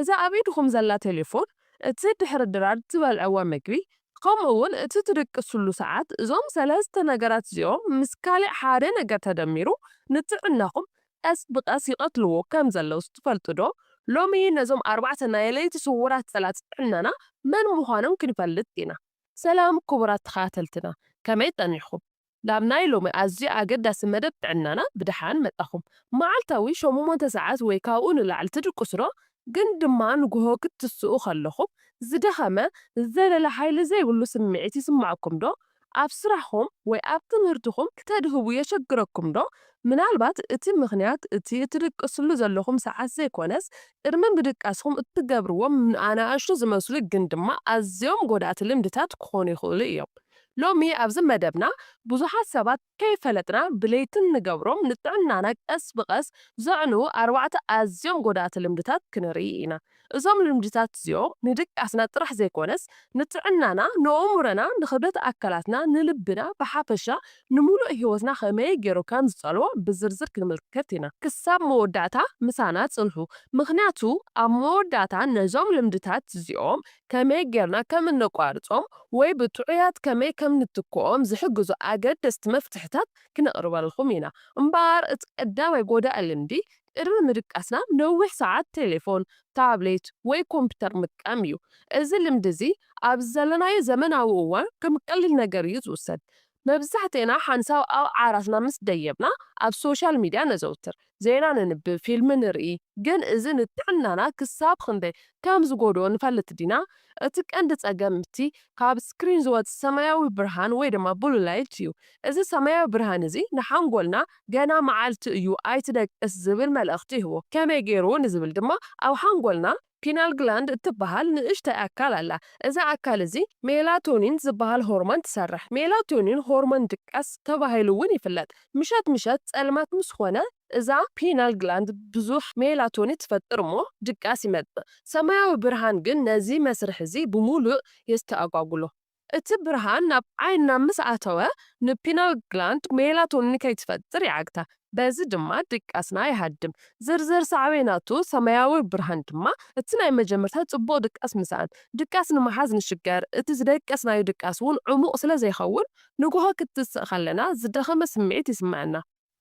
እዛ ኣብ ኢድኹም ዘላ ቴሌፎን፣ እቲ ድሕሪ ድራር ዝበልዕዎ ምግቢ፣ ከምኡ እውን እቲ ትድቅስሉ ሰዓት፣ እዞም ሰለስተ ነገራት እዚኦም ምስ ካልእ ሓደ ነገር ተደሚሩ ንጥዕናኹም ቀስ ብቐስ ይቐትልዎ ከም ዘለዉ ትፈልጡ ዶ? ሎሚ ነዞም ኣርባዕተ ናይ ለይቲ ስዉራት ጸላእቲ ጥዕናና መን ምዃኖም ክንፈልጥ ኢና። ሰላም ክቡራት ተኸታተልትና፣ ከመይ ጸኒሕኩም? ናብ ናይ ሎሚ ኣዝዩ ኣገዳሲ መደብ ጥዕናና ብደሓን መጻኹም። መዓልታዊ ሸሞንተ ሰዓት ወይ ካብኡ ንላዕሊ ትድቅሱ ዶ? ግን ድማ ንግሆ ክትስኡ ከለኹም ዝደኸመ፣ ዝዘለለ ሓይሊ ዘይብሉ ስምዒት ይስምዓኩም ዶ? ኣብ ስራሕኹም ወይ ኣብ ትምህርትኹም ክተድህቡ የሸግረኩም ዶ? ምናልባት እቲ ምኽንያት እቲ እትድቅስሉ ዘለኹም ሰዓት ዘይኮነስ፣ ቅድሚ ምድቃስኩም እትገብርዎም ኣናእሽቱ ዝመስሉ ግን ድማ ኣዝዮም ጎዳእቲ ልምድታት ክኾኑ ይኽእሉ እዮም። ሎሚ ኣብዚ መደብና ብዙሓት ሰባት ከይፈለጥና ብለይትን ንገብሮም ንጥዕናና ቀስ ብቐስ ዘዕንዉ ኣርባዕተ ኣዝዮም ጎዳእቲ ልምድታት ክንርኢ ኢና። እዞም ልምድታት እዚኦም ንድቃስና ጥራሕ ዘይኮነስ ንጥዕናና፣ ንኣእምሮና፣ ንኽብደት ኣካላትና፣ ንልብና ብሓፈሻ ንምሉእ ህይወትና ከመይ ገይሩ ከም ዝጸልዎ ብዝርዝር ክንምልከት ኢና። ክሳብ መወዳእታ ምሳና ጽንሑ፣ ምኽንያቱ ኣብ መወዳእታ ነዞም ልምድታት እዚኦም ከመይ ጌርና ከም እነቋርጾም ወይ ብጥዑያት ከመይ ከም ንትክኦም ዝሕግዙ ኣገደስቲ መፍትሕታት ክነቕርበልኩም ኢና። እምበኣር እቲ ቀዳማይ ጎዳኢ ልምዲ ቅድሚ ምድቃስና ነዊሕ ሰዓት ቴሌፎን፣ ታብሌት ወይ ኮምፒተር ምጥቃም እዩ። እዚ ልምዲ እዚ ኣብ ዘለናዮ ዘመናዊ እዋን ከም ቀሊል ነገር እዩ ዝውሰድ። መብዛሕትኤና ሓንሳብ ኣብ ዓራትና ምስ ደየብና ኣብ ሶሻል ሚድያ ነዘውትር፣ ዜና ነንብብ፣ ፊልም ንርኢ። ግን እዚ ንጥዕናና ክሳብ ክንደይ ከም ዝጎድኦ ንፈልጥ ዲና? እቲ ቀንዲ ጸገም እቲ ካብ ስክሪን ዝወጽእ ሰማያዊ ብርሃን ወይ ድማ ብሉ ላይት እዩ። እዚ ሰማያዊ ብርሃን እዚ ንሓንጎልና ገና መዓልቲ እዩ ኣይትደቅስ ዝብል መልእኽቲ ይህቦ። ከመይ ገይሩ ንዝብል ድማ ኣብ ሓንጎልና ፒናል ግላንድ እትበሃል ንእሽተይ ኣካል ኣላ። እዛ ኣካል እዚ ሜላቶኒን ዝበሃል ሆርሞን ትሰርሕ። ሜላቶኒን ሆርሞን ድቃስ ተባሂሉ እውን ይፍለጥ። ምሸት ምሸት ጸልማት ምስ ኾነ እዛ ፒናል ግላንድ ብዙሕ ሜላቶኒን ትፈጥር እሞ ድቃስ ይመጽእ። ሰማያዊ ብርሃን ግን ነዚ መስርሕ እዚ ብምሉእ የስተኣጓጉሎ። እቲ ብርሃን ናብ ዓይንና ምስ ኣተወ ንፒናል ግላንድ ሜላቶኒን ከይትፈጥር ይዓግታ። በዚ ድማ ድቃስና ይሃድም። ዝርዝር ሳዕቤናቱ ሰማያዊ ብርሃን ድማ እቲ ናይ መጀመርታ ጽቡቕ ድቃስ ምስኣን። ድቃስ ንምሓዝ ንሽገር። እቲ ዝደቀስናዮ ድቃስ እውን ዕሙቕ ስለ ዘይኸውን ንግሆ ክትስእ ከለና ዝደኸመ ስምዒት ይስምዐና።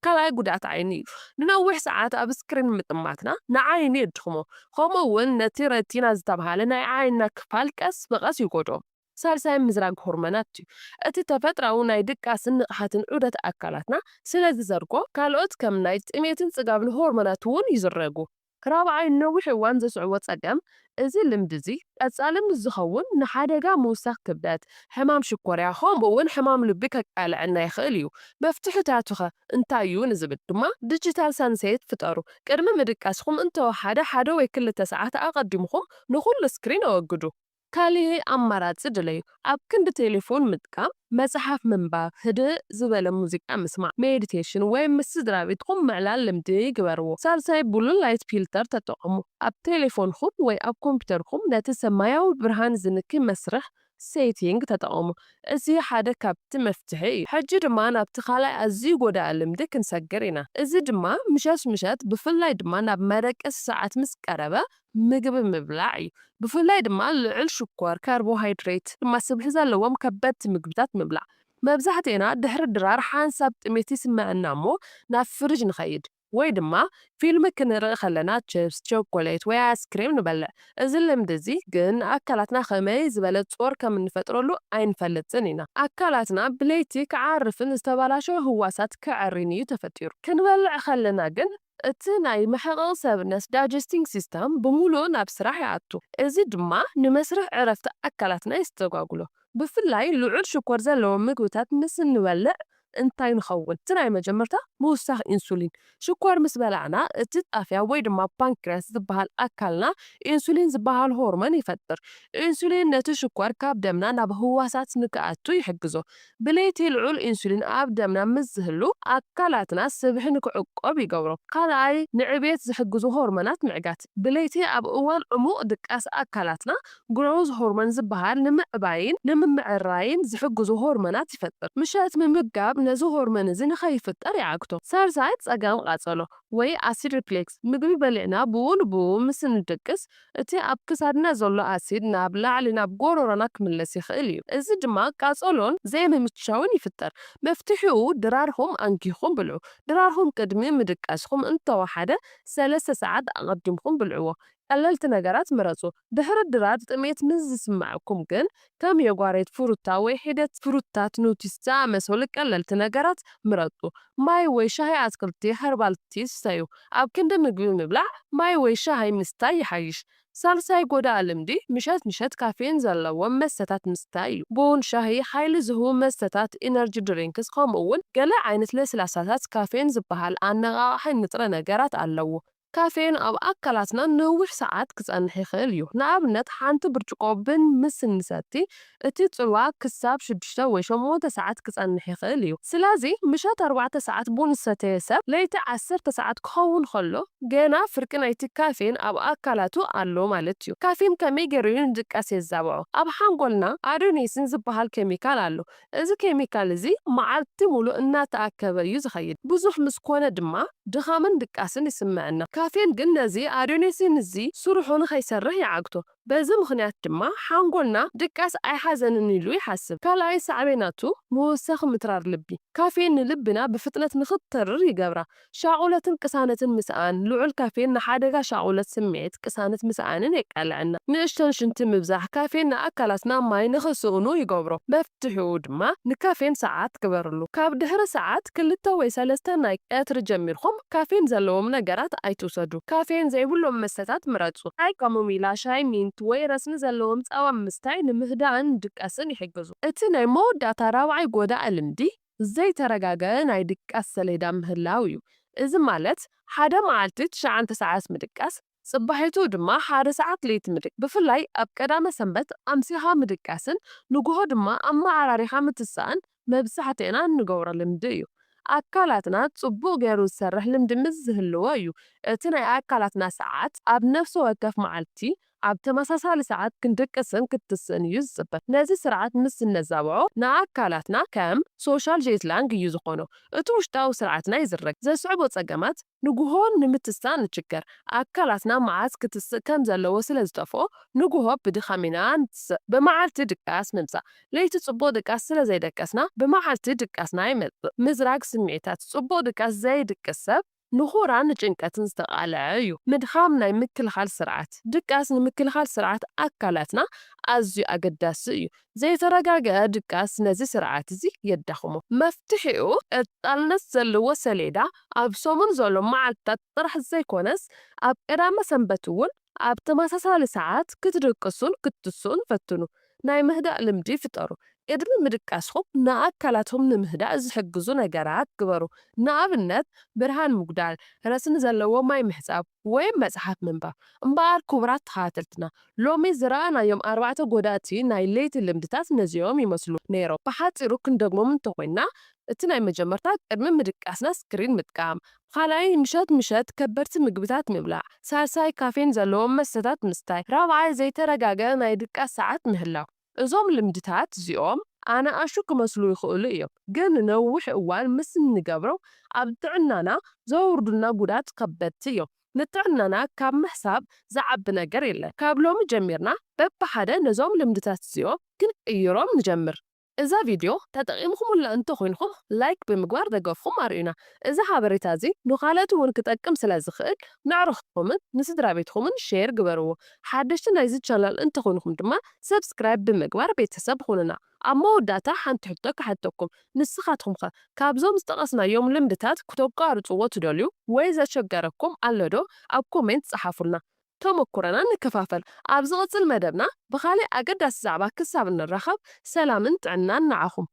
ካልኣይ ጉድኣት ዓይኒ እዩ። ንነዊሕ ሰዓት ኣብ ስክሪን ምጥማትና ንዓይኒ የድኽሞ። ከምኡ እውን ነቲ ረቲና ዝተብሃለ ናይ ዓይንና ክፋል ቀስ ብቐስ ይጎድኦ። ሳልሳይ ምዝራግ ሆርሞናት እዩ። እቲ ተፈጥራዊ ናይ ድቃስን ንቕሓትን ዑደት ኣካላትና ስለ ዝዘርጎ ካልኦት ከም ናይ ጥሜትን ጽጋብን ሆርሞናት እውን ይዝረጉ። ራብዓይ ነዊሕ እዋን ዘስዕቦ ጸገም፣ እዚ ልምዲ እዚ ቀጻሊ ምስ ዝኸውን ንሓደጋ ምውሳኽ ክብደት፣ ሕማም ሽኮርያ ከምኡ እውን ሕማም ልቢ ከቃልዐና ይኽእል እዩ። መፍትሕታቱኸ እንታይ እዩ ንዝብል ድማ ዲጂታል ሳንሴት ፍጠሩ። ቅድሚ ምድቃስኩም እንተወሓደ ሓደ ወይ ክልተ ሰዓት ኣቐዲምኩም ንኹሉ ስክሪን ኣወግዱ። ካልእ ኣማራጺ ድለዩ። ኣብ ክንዲ ቴሌፎን ምጥቃም፣ መጽሓፍ ምንባብ፣ ህድእ ዝበለ ሙዚቃ ምስማዕ፣ ሜዲቴሽን ወይ ምስ ስድራ ቤትኩም ምዕላል ልምዲ ግበርዎ። ሳልሳይ ብሉ ላይት ፊልተር ተጠቐሙ። ኣብ ቴሌፎንኩም ወይ ኣብ ኮምፒተርኩም ነቲ ሰማያዊ ብርሃን ዝንኪ መስርሕ ሴቲንግ ተጠቐሙ። እዚ ሓደ ካብቲ መፍትሒ እዩ። ሕጂ ድማ ናብቲ ካልኣይ ኣዝዩ ጎዳኢ ልምዲ ክንሰግር ኢና። እዚ ድማ ምሸት ምሸት ብፍላይ ድማ ናብ መደቀሲ ሰዓት ምስ ቀረበ ምግቢ ምብላዕ እዩ። ብፍላይ ድማ ልዑል ሽኮር፣ ካርቦሃይድሬት፣ ድማ ስብሒ ዘለዎም ከበድቲ ምግብታት ምብላዕ። መብዛሕትኤና ድሕሪ ድራር ሓንሳብ ጥሜት ይስምዐና እሞ ናብ ፍሪጅ ንኸይድ ወይ ድማ ፊልም ክንርኢ ከለና ችፕስ፣ ቸኮሌት ወይ ኣይስክሬም ንበልዕ። እዚ ልምዲ እዚ ግን ንኣካላትና ከመይ ዝበለ ጾር ከም እንፈጥረሉ ኣይንፈልጥን ኢና። ኣካላትና ብለይቲ ክዓርፍን ዝተባላሸወ ህዋሳት ከዐሪን እዩ ተፈጢሩ። ክንበልዕ ከለና ግን እቲ ናይ መሕቐቒ ሰብነት ዳይጀስቲንግ ሲስተም ብምሉእ ናብ ስራሕ ይኣቱ። እዚ ድማ ንመስርሕ ዕረፍቲ ኣካላትና የስተጓጉሎ። ብፍላይ ልዑል ሽኮር ዘለዎም ምግብታት ምስ እንበልዕ እንታይ ንኸውን? እቲ ናይ መጀመርታ ምውሳኽ ኢንሱሊን። ሽኮር ምስ በላዕና እቲ ጣፍያ ወይ ድማ ፓንክሪያስ ዝበሃል ኣካልና ኢንሱሊን ዝበሃል ሆርሞን ይፈጥር። ኢንሱሊን ነቲ ሽኮር ካብ ደምና ናብ ህዋሳት ንክኣቱ ይሕግዞ። ብለይቲ ልዑል ኢንሱሊን ኣብ ደምና ምስ ዝህሉ ኣካላትና ስብሒ ንክዕቆብ ይገብሮ። ካልኣይ ንዕቤት ዝሕግዙ ሆርሞናት ምዕጋት። ብለይቲ ኣብ እዋን ዕሙቕ ድቃስ ኣካላትና ግሮዝ ሆርሞን ዝበሃል ንምዕባይን ንምምዕራይን ዝሕግዙ ሆርሞናት ይፈጥር። ምሸት ምምጋብ ነዚ ሆርሞን እዚ ንኸይፍጠር ይዓግቶ። ሳልሳይ ጸገም ቃጸሎ ወይ ኣሲድ ሪፍሌክስ። ምግቢ በሊዕና ብኡ ንብኡ ምስ ንድቅስ፣ እቲ ኣብ ክሳድና ዘሎ ኣሲድ ናብ ላዕሊ ናብ ጎሮሮና ክምለስ ይኽእል እዩ። እዚ ድማ ቃጸሎን ዘይምምችቻውን ይፍጠር። መፍትሒኡ ድራርኩም ኣንጊህኩም ብልዑ። ድራርኩም ቅድሚ ምድቃስኩም እንተወሓደ ሰለስተ ሰዓት ኣቐዲምኩም ብልዕዎ። ቀለልቲ ነገራት ምረጹ። ድሕሪ ድራር ጥሜት ምስ ዝስምዓኩም ግን ከም ዮጋርት፣ ፍሩታ ወይ ሒደት ፍሩታት፣ ኑትስ ዝኣመሰሉ ቀለልቲ ነገራት ምረጹ። ማይ ወይ ሻሂ ኣትክልቲ፣ ሀርባል ቲ፣ ስተዩ። ኣብ ክንዲ ምግቢ ምብላዕ ማይ ወይ ሻሂ ምስታይ ይሓይሽ። ሳልሳይ ጎዳኢ ልምዲ፣ ምሸት ምሸት ካፌን ዘለዎም መስተታት ምስታይ እዩ። ቡን፣ ሻሂ፣ ሓይሊ ዝህቡ መስተታት፣ ኢነርጂ ድሪንክስ፣ ከምኡ እውን ገለ ዓይነት ለስላሳታት ካፌን ዝበሃል ኣነቓቓሒ ንጥረ ነገራት ኣለዎ። ካፌን ኣብ ኣካላትና ነዊሕ ሰዓት ክጸንሕ ይኽእል እዩ። ንኣብነት፣ ሓንቲ ብርጭቆ ቡን ምስ እንሰቲ፣ እቲ ጽልዋ ክሳብ ሽዱሽተ ወይ ሸሞንተ ሰዓት ክጸንሕ ይኽእል እዩ። ስለዚ፣ ምሸት ኣርባዕተ ሰዓት ቡን ዝሰተየ ሰብ፣ ለይቲ ዓሰርተ ሰዓት ክኸውን ከሎ፣ ገና ፍርቂ ናይቲ ካፌን ኣብ ኣካላቱ ኣሎ ማለት እዩ። ካፌን ከመይ ገይሩ እዩ ንድቃስ የዛብዖ? ኣብ ሓንጎልና ኣዶኒሲን ዝበሃል ኬሚካል ኣሎ። እዚ ኬሚካል እዚ መዓልቲ ሙሉእ እናተኣከበ እዩ ዝኸይድ። ብዙሕ ምስ ኮነ ድማ ድኻምን ድቃስን ይስምዐና። ካፌን ግን ነዚ ኣዶኒሲን እዚ ስርሑ ንኸይሰርሕ ይዓግቶ። በዚ ምኽንያት ድማ ሓንጎልና ድቃስ ኣይሓዘንን ኢሉ ይሓስብ። ካልኣይ ሳዕቤናቱ ምውሳኽ ምትራር ልቢ። ካፌን ንልብና ብፍጥነት ንኽትተርር ይገብራ። ሻቑለትን ቅሳነትን ምስኣን። ልዑል ካፌን ንሓደጋ ሻቑለት፣ ስምዒት ቅሳነት ምስኣንን የቃልዐና። ንእሽተን ሽንቲ ምብዛሕ። ካፌን ንኣካላትና ማይ ንኽስእኑ ይገብሮ። መፍትሒኡ ድማ ንካፌን ሰዓት ግበርሉ። ካብ ድሕሪ ሰዓት ክልተ ወይ ሰለስተ ናይ ቀትሪ ጀሚርኩም ካፌን ዘለዎም ነገራት ኣይትውሰዱ። ካፌን ዘይብሎም መስተታት ምረጹ። ናይ ካሞሚላ ሻሂ፣ ሚንት ወይ ረስኒ ዘለዎም ጸባ ምስታይ ንምህዳእን ድቃስን ይሕግዙ። እቲ ናይ መወዳእታ ራብዓይ ጎዳኢ ልምዲ ዘይተረጋገአ ናይ ድቃስ ሰሌዳ ምህላው እዩ። እዚ ማለት ሓደ መዓልቲ ትሽዓተ ሰዓት ምድቃስ፣ ጽባሒቱ ድማ ሓደ ሰዓት ለይቲ ምድቃስ። ብፍላይ ኣብ ቀዳመ ሰንበት ኣምሲኻ ምድቃስን ንግሆ ድማ ኣመዓራሪኻ ምትሳእን መብዛሕትኤና እንገብሮ ልምዲ እዩ። ኣካላትና ጽቡቕ ገይሩ ዝሰርሕ ልምዲ ምስ ዝህልዎ እዩ እቲ ናይ ኣካላትና ሰዓት ኣብ ነፍሲ ወከፍ መዓልቲ ኣብ ተመሳሳሊ ሰዓት ክንድቅስን ክትስእን እዩ ዝጽበ። ነዚ ስርዓት ምስ እነዛብዖ ንኣካላትና ከም ሶሻል ጄትላንግ እዩ ዝኾኖ። እቲ ውሽጣዊ ስርዓትና ይዝረግ። ዘስዕቦ ጸገማት ንግሆ ንምትሳእ ንችገር። ኣካላትና መዓስ ክትስእ ከም ዘለዎ ስለ ዝጠፍኦ ንግሆ ብድኻም ኢና ንትስእ። ብመዓልቲ ድቃስ ምምጻእ። ለይቲ ጽቡቕ ድቃስ ስለ ዘይደቀስና ብመዓልቲ ድቃስና ይመጽእ። ምዝራግ ስምዒታት። ጽቡቕ ድቃስ ዘይድቅስ ሰብ ንኹራን ንጭንቀትን ዝተቓልዐ እዩ። ምድኻም ናይ ምክልኻል ስርዓት። ድቃስ ንምክልኻል ስርዓት ኣካላትና ኣዝዩ ኣገዳሲ እዩ። ዘይተረጋገአ ድቃስ ነዚ ስርዓት እዚ የዳኽሞ። መፍትሒኡ ቀጻልነት ዘለዎ ሰሌዳ ኣብ ሰሙን ዘሎ መዓልታት ጥራሕ ዘይኮነስ ኣብ ቀዳመ ሰንበት እውን ኣብ ተመሳሳሊ ሰዓት ክትድቅሱን ክትስኡን ፈትኑ። ናይ ምህዳእ ልምዲ ፍጠሩ። ቅድሚ ምድቃስኩም ንኣካላትኩም ንምህዳእ ዝሕግዙ ነገራት ግበሩ። ንኣብነት ብርሃን ምጉዳል፣ ረስኒ ዘለዎ ማይ ምሕጻብ ወይ መጽሓፍ ምንባብ። እምበኣር ክቡራት ተኸታተልትና፣ ሎሚ ዝረኣናዮም ኣርባዕተ ጎዳእቲ ናይ ለይቲ ልምድታት ነዚኦም ይመስሉ ነይሮም። ብሓጺሩ ክንደግሞም እንተኾይንና፣ እቲ ናይ መጀመርታ ቅድሚ ምድቃስና ስክሪን ምጥቃም፣ ካልኣይ ምሸት ምሸት ከበድቲ ምግብታት ምብላዕ፣ ሳልሳይ ካፌን ዘለዎም መስተታት ምስታይ፣ ራብዓይ ዘይተረጋገአ ናይ ድቃስ ሰዓት ምህላው። እዞም ልምድታት እዚኦም ኣናእሹ ክመስሉ ይኽእሉ እዮም፣ ግን ንነዊሕ እዋን ምስ እንገብሮም ኣብ ጥዕናና ዘውርዱልና ጉዳት ከበድቲ እዮም። ንጥዕናና ካብ ምሕሳብ ዝዓቢ ነገር የለን። ካብ ሎሚ ጀሚርና በብሓደ ነዞም ልምድታት እዚኦም ክንቅይሮም ንጀምር። እዛ ቪድዮ ተጠቒምኩምላ እንተኾይንኩም ላይክ ብምግባር ደገፍኩም ኣርእዩና። እዚ ሓበሬታ እዚ ንኻልኦት እውን ክጠቅም ስለ ዝኽእል ንዕሩኽትኩምን ንስድራ ቤትኩምን ሼር ግበርዎ። ሓደሽቲ ናይዚ ቻናል እንተኾይንኩም ድማ ሰብስክራይብ ብምግባር ቤተሰብ ኩኑና። ኣብ መወዳእታ ሓንቲ ሕቶ ክሓተኩም። ንስኻትኩም ከ ካብዞም ዝጠቐስናዮም ልምድታት ክተቋርጽዎ ትደልዩ ወይ ዘሸገረኩም ኣሎ ዶ? ኣብ ኮሜንት ጸሓፉልና። ተመኩሮና ንከፋፈል። ኣብ ዝቕጽል መደብና ብኻልእ ኣገዳሲ ዛዕባ ክሳብ እንራኸብ ሰላምን ጥዕናን ንዓኹም።